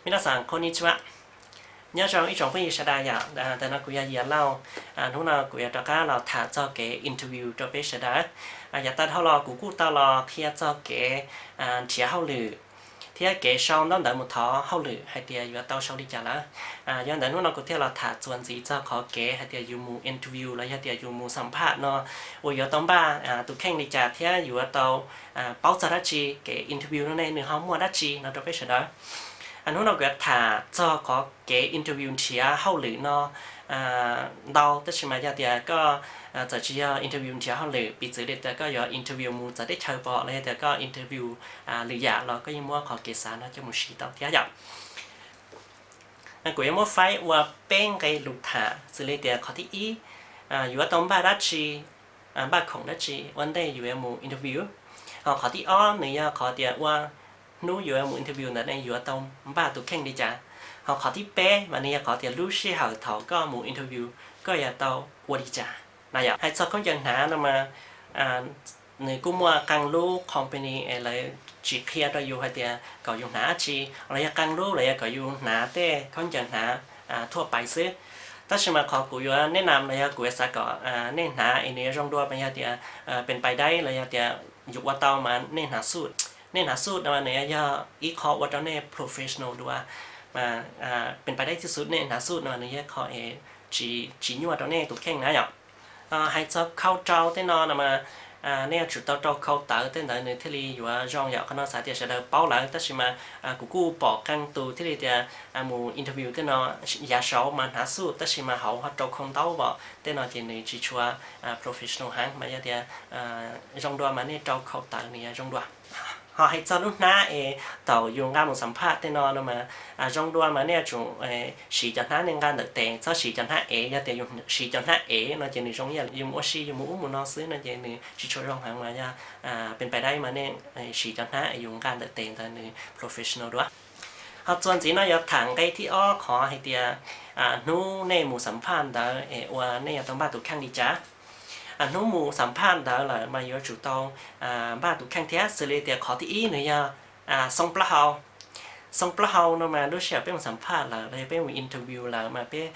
Minasan konnichiwa. Nyob zoo ib tsoom phooj ywg sawv daws yom, ntawm no kuv yog Yias Lauj. Hnub no kuv yuav rov qab los tham txog kev interview rau peb sawv daws. Yav tag dhau los kuv kuj tau los qhia txog kev nrhiav hauj lwm thiab kev sau ntaub ntawv mus thov hauj lwm hais tias yuav tau sau li cas lawm. Yog ntawd hnub no kuv thiaj los tham txuas ntxiv txog qhov kev hais tias yus mus interview los yog tias yus mus xam phaj no uas yuav tau npaj tus kheej li cas thiab yuav tau paub txog dab tsi, kev interview no ne nws ho muaj dab tsi no rau peb sawv daws. Hnub no kuv yuav tham txog qhov kev interview nrhiav hauj lwm no ntau, tab sis mas yog tias koj txawm tsis yog interview nrhiav hauj lwm, piv txwv li tias koj yuav interview mus txawv teb chaws pom los yog tias koj interview lwm yam los koj yeej muab qhov kev xav no coj mus siv tau thiab yom. Kuv yuav muab faib ua peb nqe lus tham, xws li tias qhov thib ib, yuav tau npaj dab tsi, npaj khoom dab tsi ua ntej yus yuav mus interview. Ho qhov thib ob nws yog qhov tias ua hnub yus yuav mus interview ntawd ne yuav tau npaj tus kheej li cas. Ho qhov thib peb mas nws yog qhov tias lub sij hawm thaum koj mus interview koj yuav tau ua li cas na yom. Hais txog khaub ncaws hnav no mas nws kuj muaj qee lub company es lawv tsis qhia rau yus hais tias kom yus hnav dab tsi, los yog qee lub los yog kom yus hnav tej khaub ncaws hnav thuaj pais xwb. Tab sis mas qhov kuv yuav neb nam los yog kuv yuav xav kom nej hnav es nws yuav zoo dua mas yog tias pes pais daib los yog tias yus ua tau mas nej hnav suit. Nej hnav suit no mas nws yog ib qho ua rau nej professional dua. Pes pais daib txhij xwb nej hnav suit no nws yog qho es tsis nyuaj rau nej tus kheej na yom. Hais txog khau rau tej no no mas nej yuav tsum tau rau khau tawv tej ntawd nws thiaj li yuav zoo yom. Qhov no xav tias sawv daws paub lawm tab sis mas kuv kuj pom qee tus thiaj li tias mus interview tej no yav saud mas hnav suit tab sis mas hauv ho rau khau ntaub vom tej no ces nws tsis tshua professional heev mas yog tias zoo dua mas nej rau khau tawv nws yuav zoo dua. Ho hais txog lub hnab es thaum yus nqa mus xam phaj tej no no mas zoo dua mas nej yuav tsum siv cov hnab nej nqa ntawm tes, txhob siv cov hnab ev. Yog tias yus siv cov hnab ev no ces nws zoo ib yam yus mus ua si yus mus ub mus no xwb no ces nws tsis tshua zoo heev mas yog pes pais daib mas nej siv cov hnab es yus nqa ntawm tes ntawd nws professional dua. Ho txuas ntxiv no yuav tham nqe thib ob qhov hais tias hnub nej mus xam phaj ntawd es ua nej yuav tau npaj tus kheej li cas. Hnub mus xam phaj ntawd lawm mas yuav tsum tau npaj tus kheej thiab, xws li tias qhov thib ib nws yog xoo plaub hau. Xoo plaub hau no mas lub sij hawm peb mus xam phaj lawm los yog peb mus interview lawm mas peb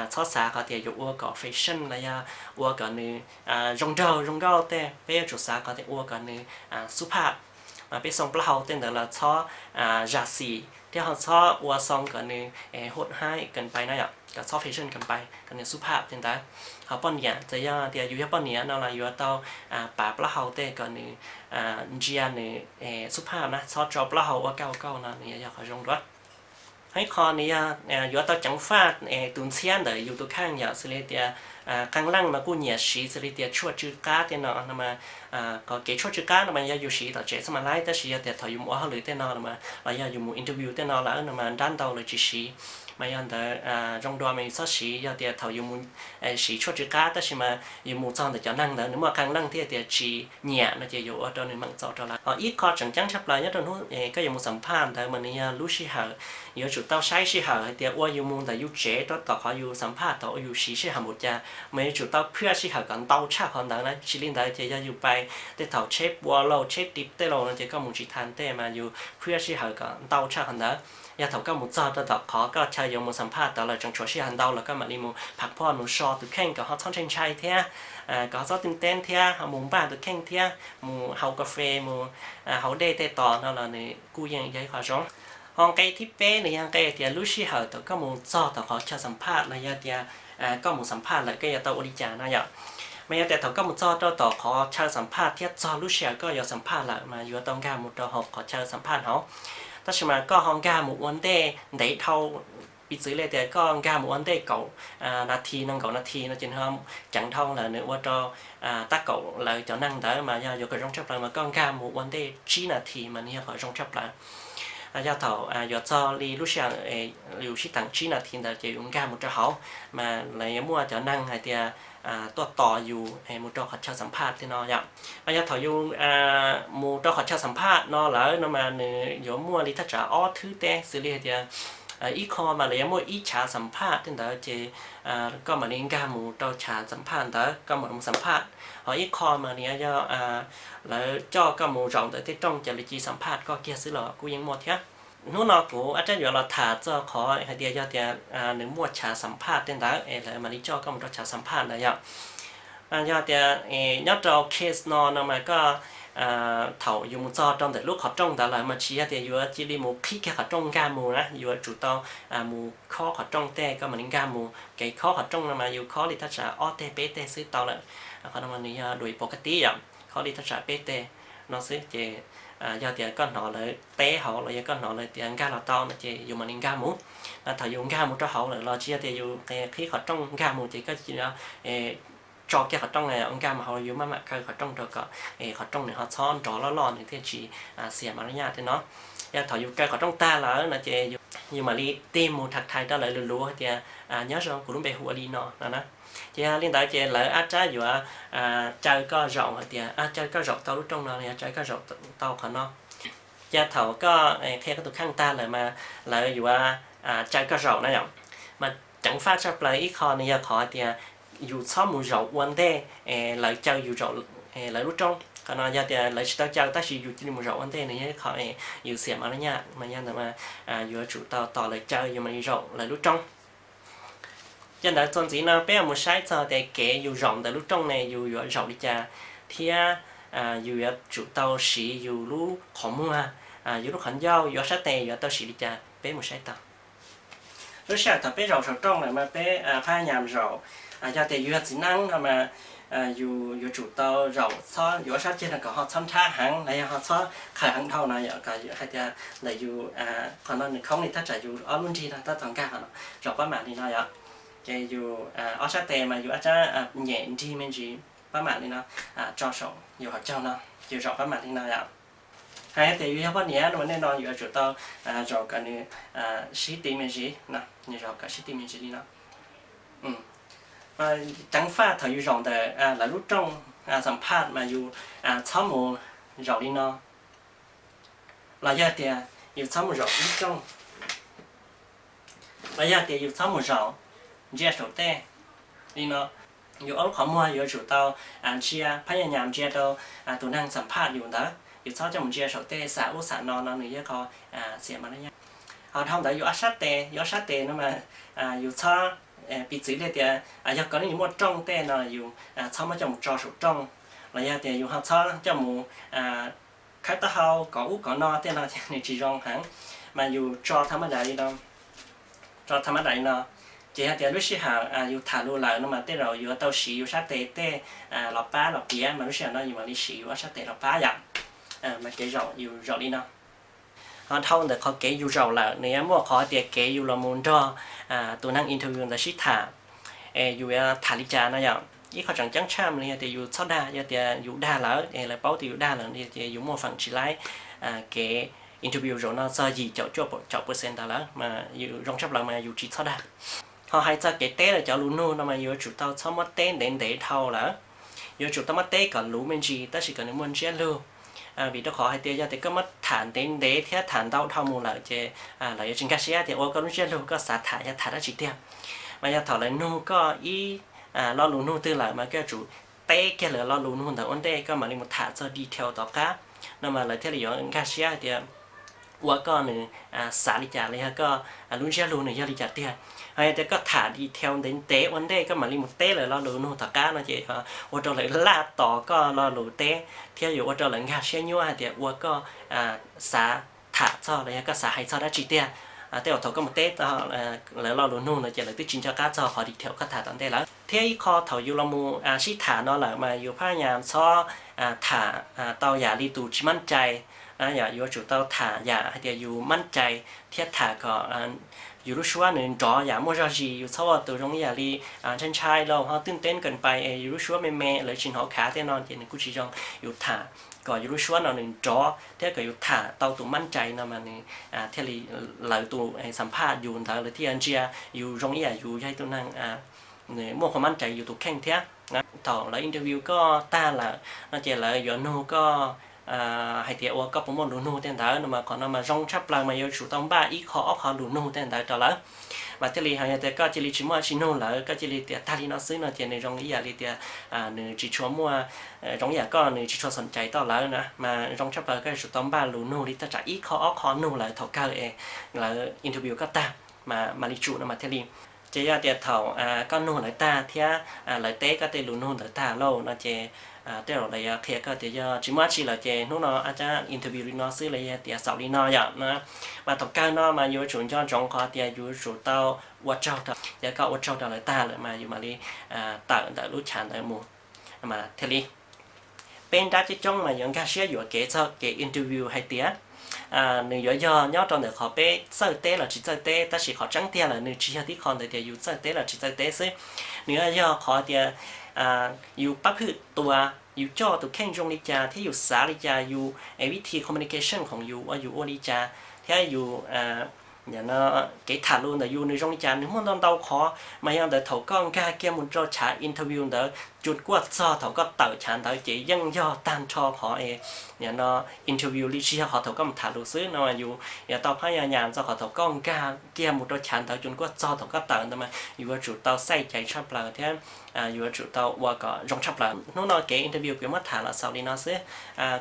txhob xav qhov tias yuav ua kom fashion los yog ua kom nws zoo nraug zoo nkauj tej, peb yuav tsum xav qhov tias ua kom nws xub phaj. Mas peb xoo plaub hau tej ntawd los txhob zam xim thiab ho txhob ua xoo kom nws hot hais ken pais na yom, kom txhob fashion ken pais, kom nws xub phaj tej ntawd. Ho poj niam txawm yog tias yus yog poj niam no los yuav tau pav plaub hau tej kom nws ntsia nws xub phaj na, txhob tso plaub hau ua kauj kauj no nws yog qhov zoo dua. Ho ib qho nws yog yuav tau ceev faj tus ntxhiab ntawm yus tus kheej yom, xws li tias qee leej mas kuj nyiam siv xws li tias tshuaj tsw qab tej no no mas qhov kev tshuaj tsw qab no mas yog yus siv tom tsev xwb mas laib, tab sis yog tias thaum yus mus ua hauj lwm tej no los yog yus mus interview tej no lawm no mas nrab ntau lawv tsis siv. Mas yog ntawd zoo dua mas yus txhob siv. Yog tias thaum yus mus siv tshuaj tsw qab tab sis mas yus mus txog ntawm cov neeg ntawd nws muaj qee leej thiaj tias tsis nyiam no ces yuav ua rau nws meem txaus rau lawv. Ho ib qho tseem ceeb tshaj plaws nyob rau hnub koj yuav mus xam phaj ntawd mas nws yog lub sij hawm yuav tsum tau saib sij hawm hais tias ua yus mus ntawm yus tsev rau tom qhov yus xam phaj tod ua yus siv sij hawm npaum cas, mas yuav tsum tau phwaj sij hawm kom ntau tshaj qhov ntawd na. Tsis li ntawd ces yog yus pais tej thaum tsheb pua lauj tsheb dib tej laus no ces koj mus tsis tau tej mas yus phwaj sij hawm kom ntau tshaj qhov ntawd. Yog thaum koj mus txog rau tom qhov koj chaw yuav mus xam phaj tod lawm tseem tshuav sij hawm ntau los koj mam li mus pham phoj mus so tus kheej kom ho txhob ntshai ntshai thiab, kom ho txhob tib teb thiab ho mus npaj tus kheej thiab mus haus kas fes mus haus dej tej tos no los nws kuj yeej yog ib qho zoo. Ho nqe thib peb nws yog nqe tias lub sij hawm thaum koj mus txog tom qhov chaw xam phaj los yog tias koj mus xam phaj lawm koj yuav tau ua li cas no yom. Mas yog tias thaum koj mus txog rau tom qhov chaw xam phaj thiab txog lub sij hawm koj yuav xam phaj lawm mas yuav tau nkag mus rau hauv qhov chaw xam phaj hauv. Tab sis mas koj ho nkag mus ua ntej ntev dhau, piv txwv li tias koj nkag mus ua ntej kaum nas this nees nkaum nas this no ces nws ceev dhau lawm nws ua rau tab kaum lawv cov neeg ntawd mas yog yuav kom zoo tshaj plaws mas koj nkag mus ua ntej tsib nas this mas nws yog qhov zoo tshaj plaws. Yog thaum yuav txog li lub sij hawm yus sib teem tsib nas this ntawd ces yus nkag mus rau hauv mas lawv yuav muaj cov neeg hais tias tuaj tos yus mus rau qhov chaw xam phaj tej no yom. Yog thaum yus mus rau qhov chaw xam phaj no lawm no mas nws yuav muaj li thaj tsam ob thwb teb, xws li hais tias ib qho mas lawv yuav muaj ib chav xam phaj tej ntawd ces koj mam li nkag mus rau chav xam phaj ntawd koj mam mus xam phaj. Ho ib qho mas nws yog lawv coj koj mus zaum ntawm tej rooj ces lawv cia xam phaj koj kiag xwb los kuj yeej muaj thiab. Hnub no kuv ab rab yuav los tham txog qhov hais tias yog tias nws muaj chav xam phaj tej ntawd es lawv mam li coj koj mus rau chav xam phaj ntawd yom. Yog tias nyob rau case no no mas koj thaum yus mus txog rau ntawm lub qhov rooj ntawd lawm mas tsis yog tias yuav cia li mus qhib kiag qhov rooj nkag mus na, yuav tsum tau mus khob qhov rooj tej koj mam li nkag mus. Kev khob qhov rooj no mas yus khob li thaj tsam ob teg peb teg xwb tau lawm. Qhov no mas nws yog dua ib pov kaj tib yom, khob li thaj tsam peb teg no xwb ces yog tias koj hnov lawv teb hauv los yog koj hnov lawv tias nkag los tau no ces yus mam li nkag mus. Thaum yus nkag mus rau hauv lawm los tsis yog tias yus qhib qhov rooj nkag mus ces koj cia li tso kiag qhov rooj nkag mus hauv, yus maj mam kaw qhov rooj rau kom qhov rooj nws ho txhob nrov loj loj nws thiaj tsis xiam ma la nyaj tej no. Yog thaum yus kaw qhov rooj tag lawm no ces yus mam li tig mus tham thaiv rau lawv luv luv hais tias nyob zoo, kuv lub npe hu ua li no no na. Ces yog li ntawd ces lawv ab rab yuav caw koj zaum hais tias caw koj zaum tau lub rooj no los yog caw koj zaum tau qhov no. Ces thaum koj qhia koj tus kheej tag lawm mas lawv yuav caw koj zaum na yom. Mas ceev faj tshaj plaws ib qho nws yog qhov hais tias yus txhob mus zaum ua ntej lawv caw yus zaum lawv lub rooj. Qhov no yog tias lawv tsis tau caw tab sis yus cia li mus zaum ua ntej nws yog ib qho yus xiam ma la nyaj mas yog ntawd mas yuav tsum tau tos lawv caw yus mam li zaum lawv lub rooj. Yog ntawd txuas ntxiv no peb yuav mus saib txog tias kev yus zaum ntawm lub rooj ne yus yuav zaum li cas thiab yus yuav tsum tau siv yus lub qhov muag, yus lub qhov ncauj, yus ob sab tes yuav tau siv li cas peb mus saib tau. Lub sij hawm thaum peb zaum saum rooj lawm mas peb phaj nyam zaum, yog tias yus yog txiv neej no mas yus yuav tsum tau zaum txhob, yus ob sab ceg no kom ho txhob nrhab heev los yog ho txhob qhawv heev dhau no yom, kom hais tias ntawm yus qhov no nws khoob li thaj tsam yus ob lub nrig no tab tom nkag qhov no, zaum pab mam li no yom. Ces yus ob sab tes mas yus ab rab nyem nrig me ntsis pab mam li no tso saum yus hauv caug no, yus zaum pab mam li no yom. Hais tias yus yog poj niam no mas nej no yuav tsum tau zaum kom nws sib ti me ntsis no, nws zaum kom sib ti me ntsis li no. Ceev faj thaum yus zaum ntawm lawv lub rooj xam phaj mas yus txhob mus zaum li no, los yog tias yus txhob mus zaum ib rooj, los yog tias yus txhob mus zaum ntsia saum tej li no. Yus ob lub qhov muag yuav tsum tau ntsia phab nyam nyam ntsia rau tus neeg xam phaj yus ntawd, yus txhob coj mus ntsia saum tej xam ub xam no no nws yog qhov xiam ma la nyaj. Ho dhau ntawd yus ob sab tes, yus ob sab tes no mas yus txhob, piv txwv li tias yog koj lub nws muaj rooj tej no yus txhob muab coj mus tso saum rooj, los yog tias yus ho txhob coj mus khawb taub hau kov ub kov no tej no ces nws tsis zoo heev, mas yus tso tha mab dam li no, tso tha mab dam li no. Ces yog tias lub sij hawm yus tham lus lawm no mas tej zaum yuav tau siv yus sab tes tej los pab los piav, mas lub sij hawm no yus mam li siv yus ob sab tes los pab yom. Mas kev zaum yus zaum li no. Ho dhau ntawm qhov kev yus zaum lawm nws yuav muaj qhov tias kev yus los mus nrog tus neeg interview ntawd sib tham, es yus yuav tham li cas no yom. Ib qho tseem ceeb tshaj mas yog tias yus txhob dag, yog tias yus dag lawm es lawv paub tias yus dag lawm ces yus muaj feem tsis laib kev interview zaum no txog yim caum cuaj caum percent ntawd lawm mas yus zoo tshaj plaws mas yus tsis txhob dag. Ho hais txog kev teb lawv cov lus nug no mas yuav tsum tau txhob muab teb ntev ntev dhau lawm. Yuav tsum tau muab teb kom luv me ntsis tab sis kom nws muaj ntsiab lug. Vim rau qhov hais tias yog tias koj muab tham ntev ntev thiab tham ntau dhau mus lawm ces lawv yuav tsis nkag siab tias ua koj lub ntsiab lug koj xav tham yog tham dab tsi tiag. Mas yog thaum lawv nug koj ib lo lus nug twg lawm mas koj yuav tsum teb kiag lawv lo lus nug ntawd ua ntej koj mam li mus tham txog detail tom qab, no mas lawv thiaj li yuav nkag siab hais tias ua koj nws xav li cas los yog koj lub ntsiab lug nws yog li cas tiag. Ho yog tias koj tham detail ntev ntev ua ntej koj mam li mus teb lawv lo lus nug tom qab no ces ua rau lawv laj tos koj lo lus teb thiab yuav ua rau lawv nkag siab nyuaj hais tias ua koj xav tham txog los yog koj xav hais txog dab tsi tiag. Tej zaum thaum koj mus teb lawv lo lus nug no ces lawv twb tsis nco qab txog qhov detail koj tham tom ntej lawm. Thiab ib qho thaum yus los mus sib tham no lawm mas yus phaj nyam txhob tham tau yam li tus tsis mab cai. Yuav tsum tau tham yam hais tias yus mab cai thiab tham kom yus lub suab nws nrov yam muaj zog zis, yus txhob ua tus zoo ib yam li ntshai ntshai los ho twb ntev nkees pais es yus lub suab me me lawv tsis hnov khav tej no ces nws kuj tsis zoo. Yus tham kom yus lub suab no nws nrov thiab kom yus tham tau tus mab cai no mas nws thiaj li lawv tus xam phaj yus ntawd lawv thiaj ntsia yus zoo ib yam yus yog ib tug neeg muaj qhov mab cai yus tus kheej thiab. Thaum lawv interview koj tag lawm no ces lawv yuav nug koj hais tias ua koj puas muaj lus nug tej ntawd no mas qhov no mas zoo tshaj plaws mas yuav tsum tau npaj ib qho ob qho lus nug tej ntawd rau lawv. Mas thiaj li ho yog tias koj cia li tsis muaj tsis nug lawv, koj cia li tias tag li no xwb no ces nws zoo ib yam li tias nws tsis tshua muaj, zoo ib yam koj nws tsis tshua xom cai tau lawv na. Mas zoo tshaj plaws koj yuav tsum tau npaj lus nug li thaj tsam ib qho ob qho nug lawv thaum kawg es lawv interview koj tag, mam li tsum no mas thiaj li. Ces yog tias thaum koj nug lawv tag thiab lawv teb koj tej lus nug ntawd tag lauj no ces tej zaum lawv yuav qhia koj tias yog tsis muaj dab tsi lawm ces hnub no a cab interview li no xwb los yog tias xaus li no yom no. Mas thaum kawg no mas yuav tsum nco ntsoov qhov tias yuav tsum tau ua tsaug rau, yog koj ua tsaug rau lawv tag lawm mas yus mam li tawm ntawm lub chav ntawd mus mas thiaj li. Peb nrab coob coob mas yuav nkag siab yuam kev txog kev interview hais tias nws yuav yog nyob rau ntawm qhov peb txawj teb los tsis txawj teb, tab sis qhov tseeb tiag lawm nws tsis yog tib qho ntawd tias yus txawj teb los tsis txawj teb xwb. Nws yuav yog qhov tias yus pab phwm tua, yus coj tus kheej zoo li cas thiab yus xav li cas, yus vib thi communication khoom yus ua yus ua li cas thiab yus kev tham lus ntawm yus nws zoo li cas, nws muaj ntau ntau qhov. Mas yog ntawd thaum koj nkag kiag mus rau chav interview ntawd, cus kuaj txog thaum koj tawm chav ntawd ces yeej yog tag nrho qhov no interview li, tsis yog qhov thaum koj mus tham lus xwb no. Yus yuav tau phab yog nyam txog qhov thaum koj nkag kiag mus rau chav ntawd cus kuaj txog thaum koj tawm ntawd mas yus yuav tsum tau xaij cai tshaj plaws thiab yuav tsum tau ua kom zoo tshaj plaws. Hnub no kev interview kuv yuav muab tham los xaus li no xwb.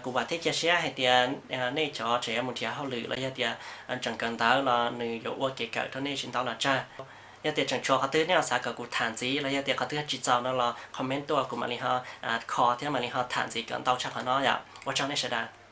Kuv vam thiab cia siab hais tias nej cov tseem yuav mus nrhiav hauj lwm los yog tias tseem kawm ntawv los nws yuav ua kev kawm rau nej tsis ntau los tsawg. Yog tias tseem tshuav qhov twg nej xav kom kuv tham ntxiv los yog tias qhov twg tsis txaus no los comment tuaj kuv mam li ho kho thiab mam li ho tham ntxiv kom ntau tshaj qhov no yom. Ua tsaug nej sawv daws.